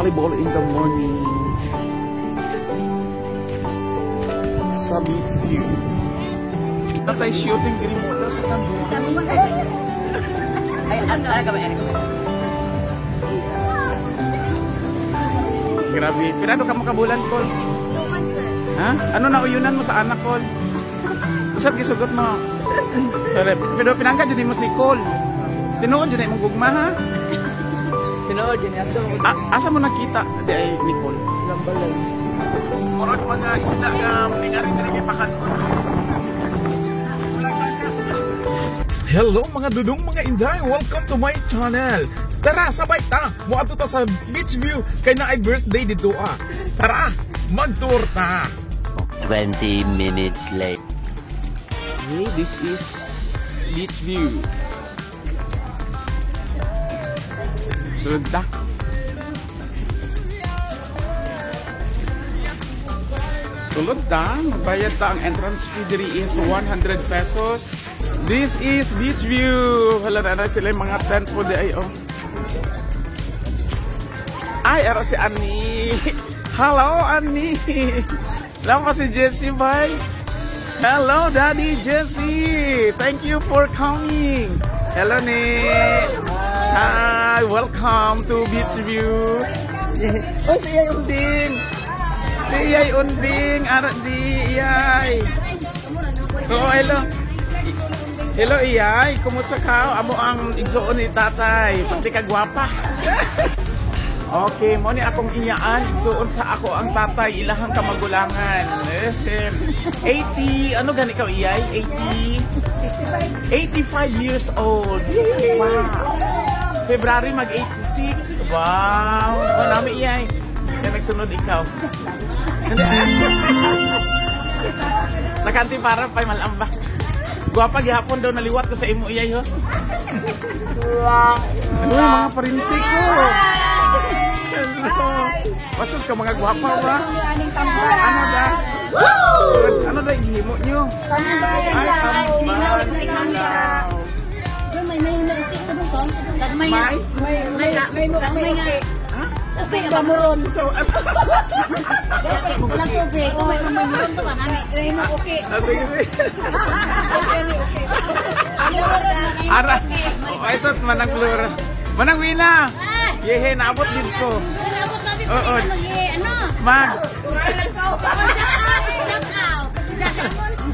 Volleyball in the morning. Sa Beach View. Natay shooting diri mo sa Tanduay. Ay, ano, ano kami, ano kami? Grabe. Pirado ka mo kabulan, Col? Ha? Ano na uyunan mo sa anak, Col? Usat gisugot mo. Pero pinangka jud mo si Nicole. Tinuod jud na imong gugma, ha? Tinuod jud ato. Asa mo nakita di ay Nicole? Lambalay. Murag mga isda nga tingari diri kay pakanon. Hello mga dudong mga inday, welcome to my channel. Tara, sabay ta, moadto ta sa Beach View kay naay birthday dito ah. Tara, mag-tour ta. 20 minutes later. Hey, this is Beach View. Sulod ta. Sulod ta, magbayad ta, ang entrance fee diri is 100 pesos. This is Beach View. Hala na sila yung mga tent po di ay oh. Ay, ero si Annie. Hello, Annie. Lama si Jessie, bye. Hello, Daddy Jessie. Thank you for coming. Hello, Nick. Hi, welcome to Beach View. Oh, si Iyay Unding. Si Iyay Unding. Ara di, Iyay. Oh, hello. Hello, Iyay. Kumusta ka? Amo ang igsuon ni tatay. Pati ka gwapa. Okay, mo ni akong iyaan. Igsuon sa ako ang tatay, ilahang kamagulangan. 80, ano gani ikaw, Iyay? 80, 85 years old. Wow. February mag 86. Wow. Oh, nami Iyay. Kaya nagsunod ikaw. Nakanti para pa'y malamba. Gwapa gihapon daw naliwat ko sa imo, Iyay, ho. Uy, mga parinti ko. Hello. Basos ka mga gwapa ba? Ano da? Ano da gihimo nyo? Ay, tambay. May May? may may okay ba muron? So, Walang tubig. Oh, may muron to ba nami? Okay. Ah, sige, sige. Ara. Oh, ito, manang Flora. Manang Wina. Yehe, naabot din ko. Naabot namin Oo. ano? Mag.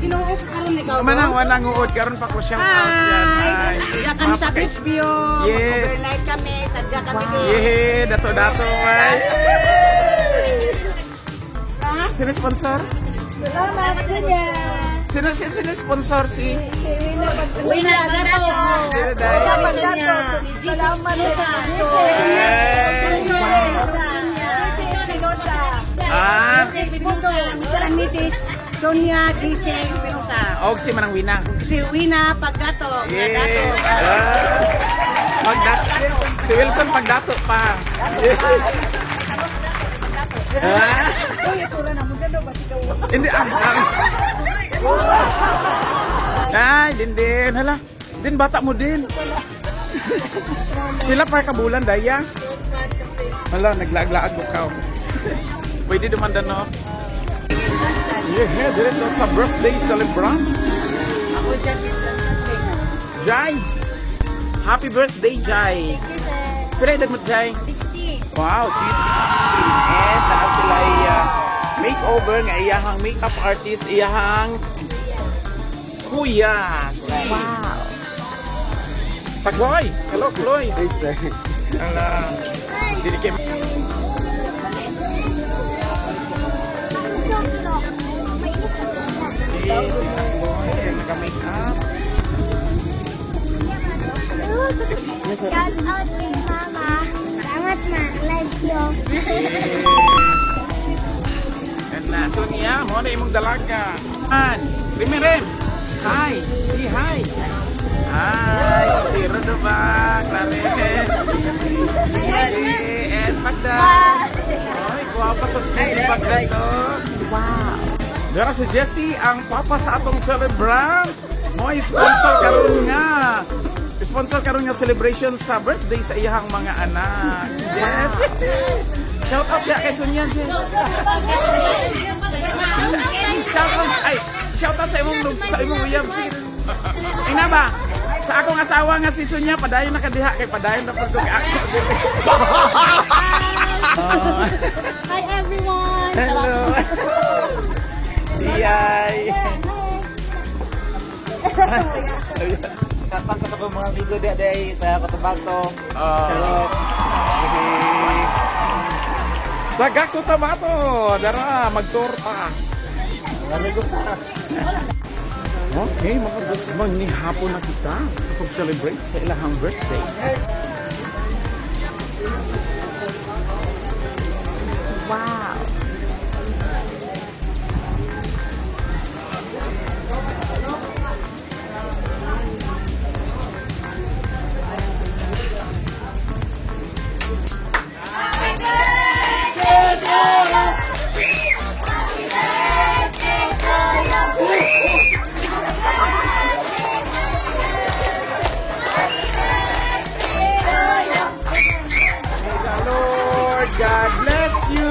Ginuot karon ikaw. Manang wanang uod karon pa ko shout out yan. Hi. Sadya kami sa Beach View. Yes. Overnight kami. Sadya kami din. Yehe, dato-dato ay. Sino sponsor? Salamat Sonia. Sino si sino sponsor si? Wina Pagdato. Sino dai? Salamat Ah, Sonia Gise Espinosa. og si Manang Wina. Si Wina Pagdato. Yeah. Ah. Pagdato. Si Wilson pagdato pa. Ah. Hindi ah. Ay, din din. Hala. Din bata mo din. Pila pa ka bulan daya? Hala, naglaag-laag ko ka. Pwede duman no. Yeah, diretso sa birthday celebrant. Jai! Happy birthday, Jai! Pila edad mo, Jai? 16. Wow, sweet 16. And naa sila makeover nga iyahang makeup artist, iyahang kuya. Si Wow. Tagloy! Hello, Chloe! Hi, sir. Ala, dili kay Yes, si Tagloy, ang naka-makeup. Shout out kay Mama. Salamat ma. Love you. Yes. And na, Sonia, mo na imong dalaga. An, Rem Rem. Hi, say hi. Hi, Sotiro do ba? Clarence. And Magda. Ay, guwapa sa screen ni Magda to. Wow. Dara si Jessie, ang papa sa atong celebrant. Mo sponsor karon nga. Sponsor karon nga celebration sa birthday sa iyahang mga anak. Yes. Shout out siya kay Sonia, Jess. Shout out, ay, shout out sa imong uyab. Ina ba? Sa akong asawa nga si Sonia, padayon na kadiha kay padayon na pud ko ako. Hi everyone. Hello. Siyay. Kapag ko sa mga amigo di day sa Cotabato. Charot. Taga Cotabato, dara magtorta. Okay, mga dudsmang ni hapon na kita sa pag-celebrate sa ilahang birthday. Wow. Lord God bless you.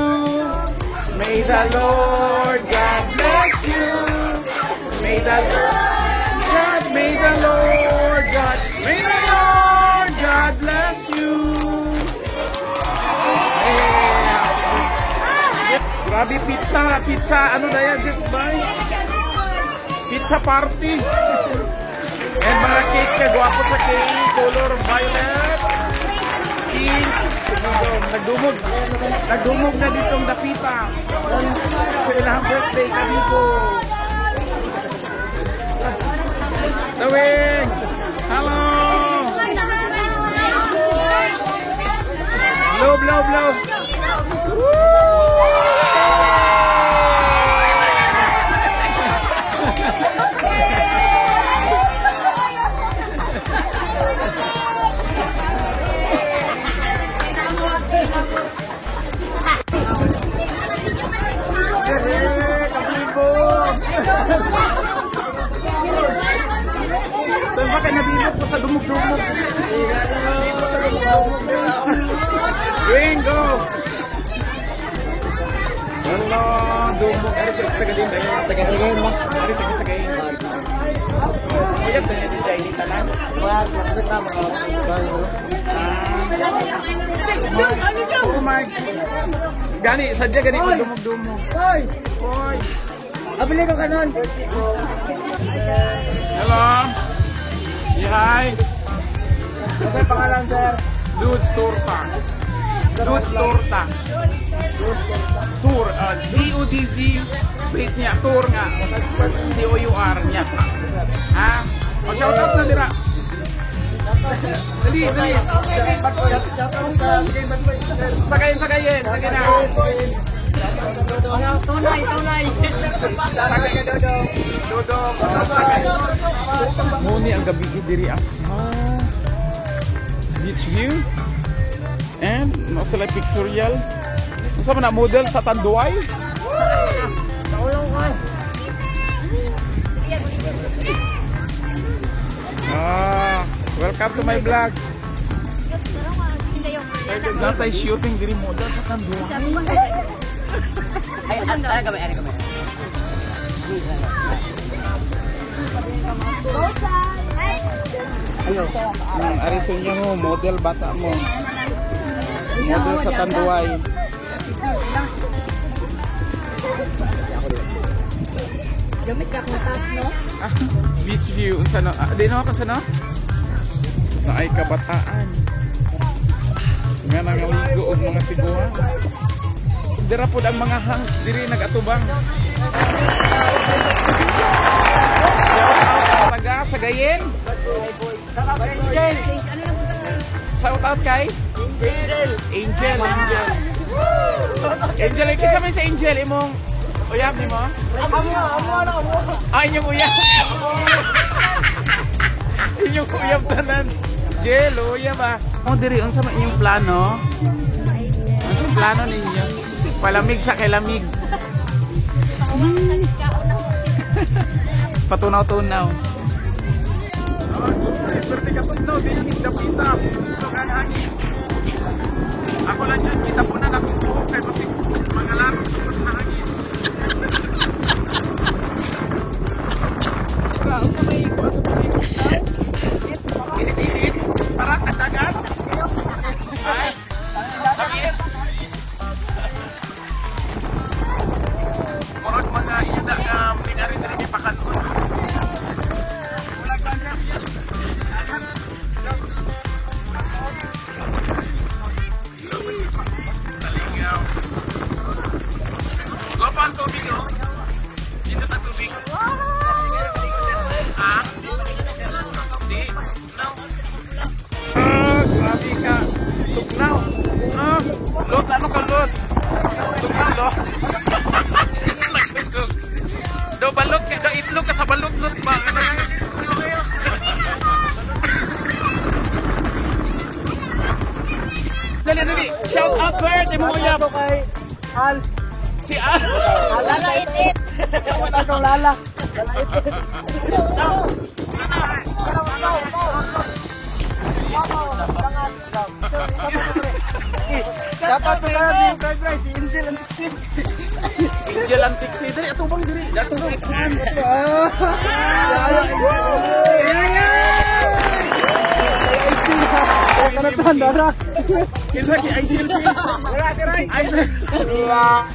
May the Lord God bless you. May the Lord God, may the Lord God, may the Lord God bless you. Yeah. Grabe pizza, pizza, ano na yan, just buy. Pizza party. And mga cakes, kagwapo sa cake, color violet, pink. Nagdumog. Nagdumog na ditong dapita. Sa ilang birthday, kamigo. Tawing! Hello! Blow, blow, blow! Sa dumog-dumog. Ringo! Hello, dumog. Ari sa taga din. Taga-Sagayin ba? Ari taga-Sagayin. Uyab na niya dyan, ini tanan. Mga na mga Oh my. Gani, sadya gani ko dumog-dumog. Hoy! Hoy! Abili ko kanon. Hello! Hi! Ano pangalan, sir? Dudes Torta. Dudes Torta. Tour. D-U-D-Z space niya. Tour nga. T-O-U-R niya. Ha? O, shout out na dira. Dali, dali. Sakayin, sakayin. Sakayin na. Tunay, tunay. Sakayin. Dodong. Sakayin. Muni ang gabi diri asa beach view and no sila pictorial. Unsa man na model sa Tanduay? Ah, welcome to my vlog. Natay shooting diri model sa Tanduay. Ay, ano kami, ano kami. Arison niyo mo, model bata mo. Model sa Tanduay. Gamit ka kung top, no? Ah, beach view. Unsa no? Ah, di no, unsa no? Naay kabataan. Nga nangaligo og mga tiguan. Dira pod ang mga hangs diri nagatubang. Taga Sagayin. Shout out kay Angel. Angel, Angel. Angel, kinsa man si Angel imong uyab nimo? Amo, amo na, amo. Ah, inyong uyab. Inyong uyab tanan. Jel, uyab ah. Oh, diri unsa man inyong plano? Unsa plano ninyo? Palamig sa kay lamig. Patunaw-tunaw. Oh, perti katugnaw dili ni dapita. So kan hangin. Ako lang dyan, kita po na akong buhok kay basig mga laro tungkol sa hangin. Init-init, para kadagat. Ay, tamis. Murag mga isda nga pinari-nari pakanon. Talingaw. Gwapa ang tubig, oh. Dito ta tubig. Ah? Di. No. Ah, grabe ka. Tugnaw. Ah, lot, ano ka, lot? Tugnaw, lot. Nagkukuk. Do balot ka, do itlog ka sa balot, lot ba? Ano yan? Dali, dali. Shout out, Bert. Imo uyab. Kay Al. Si Al. Lala, it, it. Shout out kay Lala. Shout out to Sarah Fried Rice, si Angel ang Tixim. Angel Antique si Dali, ato bang diri? Ato bang. Kinsa ki ICL si? ICL.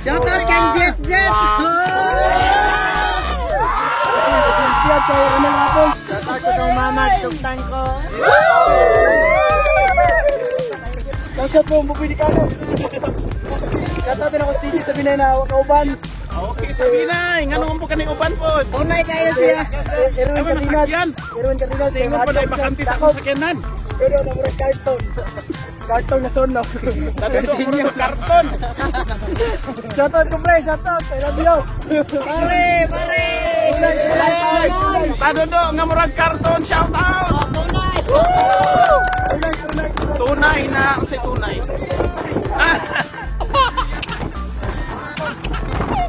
Shout out kang Jet Jet. Shout out to mama, sugtan ko. Shout out po, Buboy Di Kano. Shout out din ako sige sa Binay na kauban. Okay, sabi na, ngano mo kaning uban pod? Unay kayo siya. Erwin Ay, Cardenas. masakyan. Erwin Cardenas. Singon pa dai bakante sa akong sakyanan. Pero na murag karton. Karton na sono. Tato ko karton. Shout out ko pre, shout out. I love you. Pare, pare. Tunay, tunay, tunay, tunay. Tadodo nga murag karton, shout out. Tunay. Tunay, tunay, tunay. Tunay na, unsay tunay?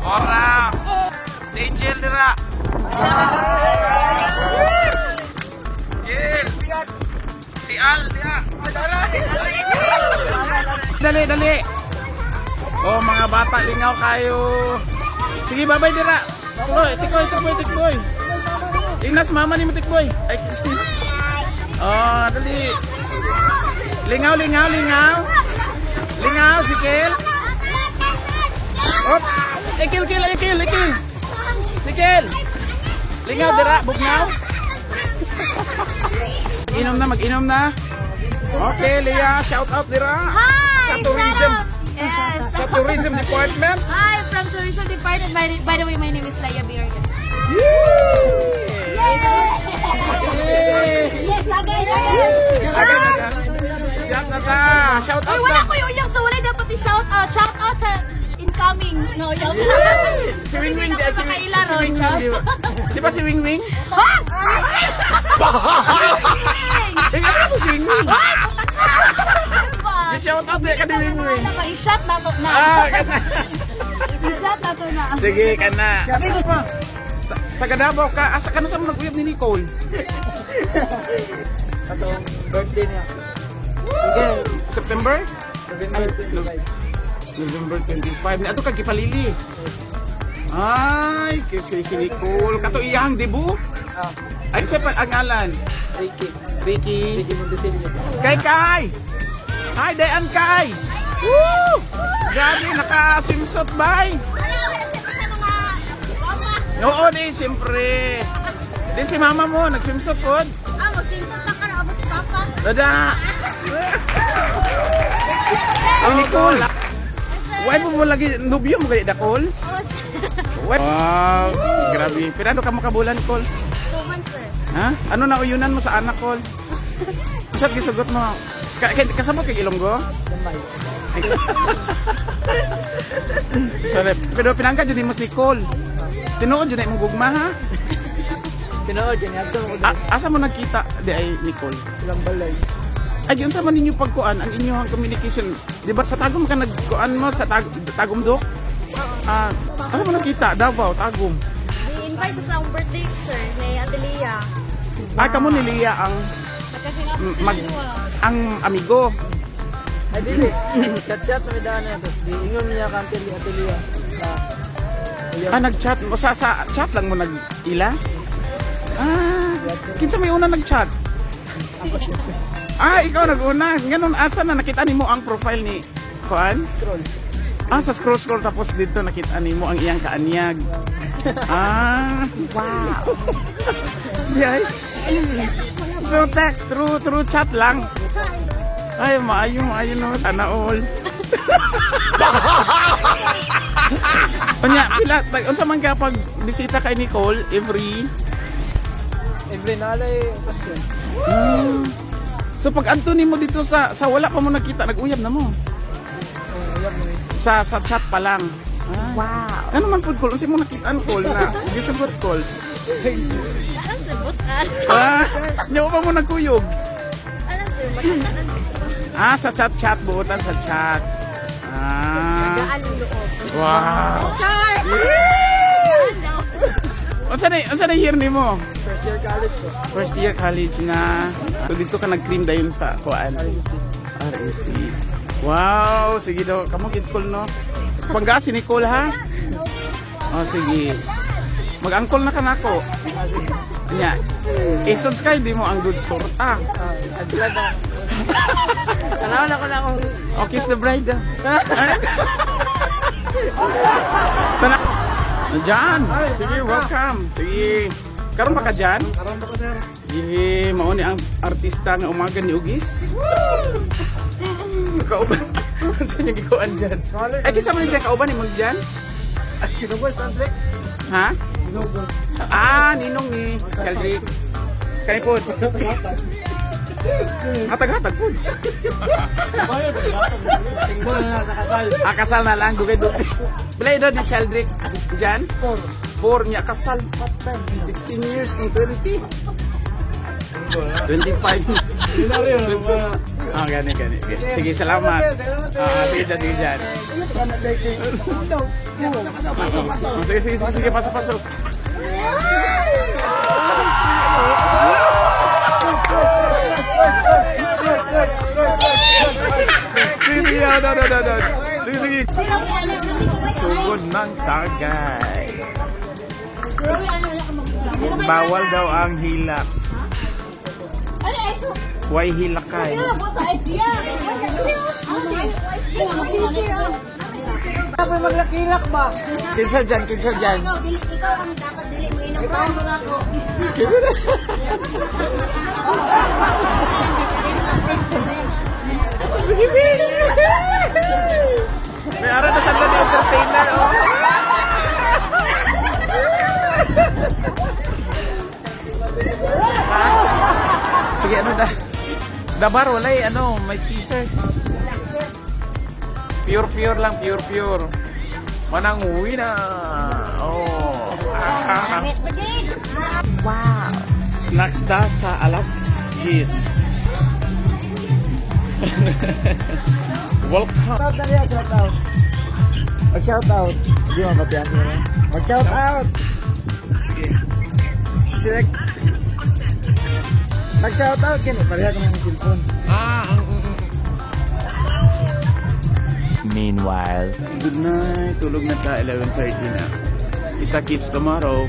Ora. Si Angel dira. Angel. Si Al dira. Dali, dali. Oh, mga bata lingaw kayo. Sige, babay dira. Tikoy, tikoy, tikoy, tikoy. Inas mama ni mo tikoy. Ay, oh, dali. Lingaw, lingaw, lingaw. Lingaw, si Kel. Oops. Ikil, kil, ikil, ikil. Si Kel. Lingaw, dira, bugnaw. Inom na, mag-inom na. Okay, Leah, shout out dira. Hi! Sa tourism. Shout out! Yes! Sa tourism department. Hi, from Tourism Department. By the way, my name is Leia Birgan. Yay! Yes, lagay! Yes! Agad, agad. Shout na ta. Shout Ay, out wala ta. ko yung uyang. So, wala dapat i-shout out. Shout out sa incoming. No, uyang. Si Wing Wing, Kasi di, si, hindi na ako si Wing makailaron. Chang, di ba? Di ba si Wing Wing? Ha? Eh, ano mo si Wing Wing? Ba? Di shout out di ka ni Wing Wing. I-shot na to na. Ah, kana. I-shot na to na. Sige, kana. Taga Davao ka, asa ka na sa mga nag-uyab ni Nicole? Atong birthday niya. September? November 25. November 25. Ni ato ka gipalili. Ay, kasi si Nicole. Kato iyang debut. Ah, Ay, siya pa ang ngalan. Ricky. Ricky. Ricky Montesilio. Kay Kai! Hi, Dayan Kai! Woo! Grabe, naka-swimsuit bay! Oo, di, siyempre. Di si mama mo, nag-swimsuit po. Ah, mag-swimsuit ka kara abot papa. Dada! Ay, Nicole! Why mo mo lagi, nubyo mo kay Dakol? Wow, grabe. Pirado ka mo kabulan, Col? 2 months, sir. Ha? Ano na uyunan mo sa anak, Col? Chat, gisugot mo. Kasabot kay Ilonggo? Gamay. Pero, pero pinangka dyan mo si Nicole. Tinuod dyan imong gugma ha? Tinuod yun, ato mo Asa mo nagkita di ay Nicole? ilang balay. Ay, yun sa man ninyo pagkuan, ang inyong communication. Di ba sa Tagum ka nagkuan mo sa Tagum Dok? Ah, asa mo nagkita? Davao, Tagum. I-invite ko sa akong birthday, sir, ni Ate Leah. Ah, kamo ni Leah ang Kasi nga mag ang amigo. Ay, dili. Chat-chat na may daan na. Tapos di ingon niya kang Atelia. Na, uyab. Ah, nag-chat. Sa chat lang mo nag-ila? Ah, kinsa may una nag-chat? Ah, ikaw nag-una. Ganun, asa na nakita nimo ang profile ni Kuan? Scroll. Ah, sa scroll scroll, tapos dito nakita nimo ang iyang kaanyag. Ah, wow. Yay. So text through through chat lang. Ay, maayo, maayo no, sana all. Unya, pila unsa man ka pag bisita kay Nicole every Every nalay question. So pag adto nimo dito sa wala pa mo nakita, nag-uyab na mo? Oh, uyab mo eh. Sa chat pa lang. Ah. Wow. Ano man pud, Cole? Unsa mo nakita Cole na gisugot, Cole? Alam sa butas. Ah, nya pa mo nagkuyog. Alam sa butas. Ah, sa chat-chat, buotan sa chat. Ah. Wow. Char! Unsa na year nimo? First year college ko. First year college na. So dito ka nag-cream dayon sa kuan. RMC. RMC. Wow, sige daw. Kamo gid, Cole, no. Pangga si Nicole, ha? Oh, sige. Mag-angkol na ka nako. Nya. I-subscribe di mo ang Good Store. Ah. Ah, subscribe na. Tanaw na ko na akong Oh, kiss the bride, ah. Diyan. Sige, welcome. Sige. Karon pa ka dyan? Karon pa ko, sir. Sige, mao ni ang artista nga umaga ni Ugis. Kauban. Sa inyo gikuan dyan? Ay, kinsa man siya kauban ni mo dyan? Ginugol, translate. Ha? Ginugol. Ah, ninong ni Sheldrick. Kani po. Hatag-hatag po. Tingbo na sa kasal. Ah, kasal na lang. Dugay dugay. Pila edad ni Sheldrick dyan? 4. 4 niya kasal. Patay. 16 years kung 20. 25. Ah, gani, gani. Sige, salamat. Ah, sige dyan, sige dyan. Ah, sige, sige, sige, sige, pasok, pasok. Sige, sige, ah, no, no, no, no. Sige, sige. Sugod ng tagay. Bawal daw ang hilak. Why hilakay? Dapat maglakilak ba? Kinsa dyan, kinsa dyan? Ikaw, dili, ikaw ang dapat dili mo inom. Sige, sige. May araw na siya na entertainer, oh. Ha? Sige, ano da? Dabar, walay, ano, may cheeser. Pure, pure lang, pure, pure. Manang uwi na. Oh. Ah. Wow. Snacks ta sa alas 10. Welcome. Shout out na niya, shout out. Mag-shout out. Hindi mo batian siguro. Mag-shout out. Select. Mag-shout out kini, pareha ko ng cellphone. Ah, Meanwhile. Good night. Tulog na ta. 11:30 na. Kita kits tomorrow.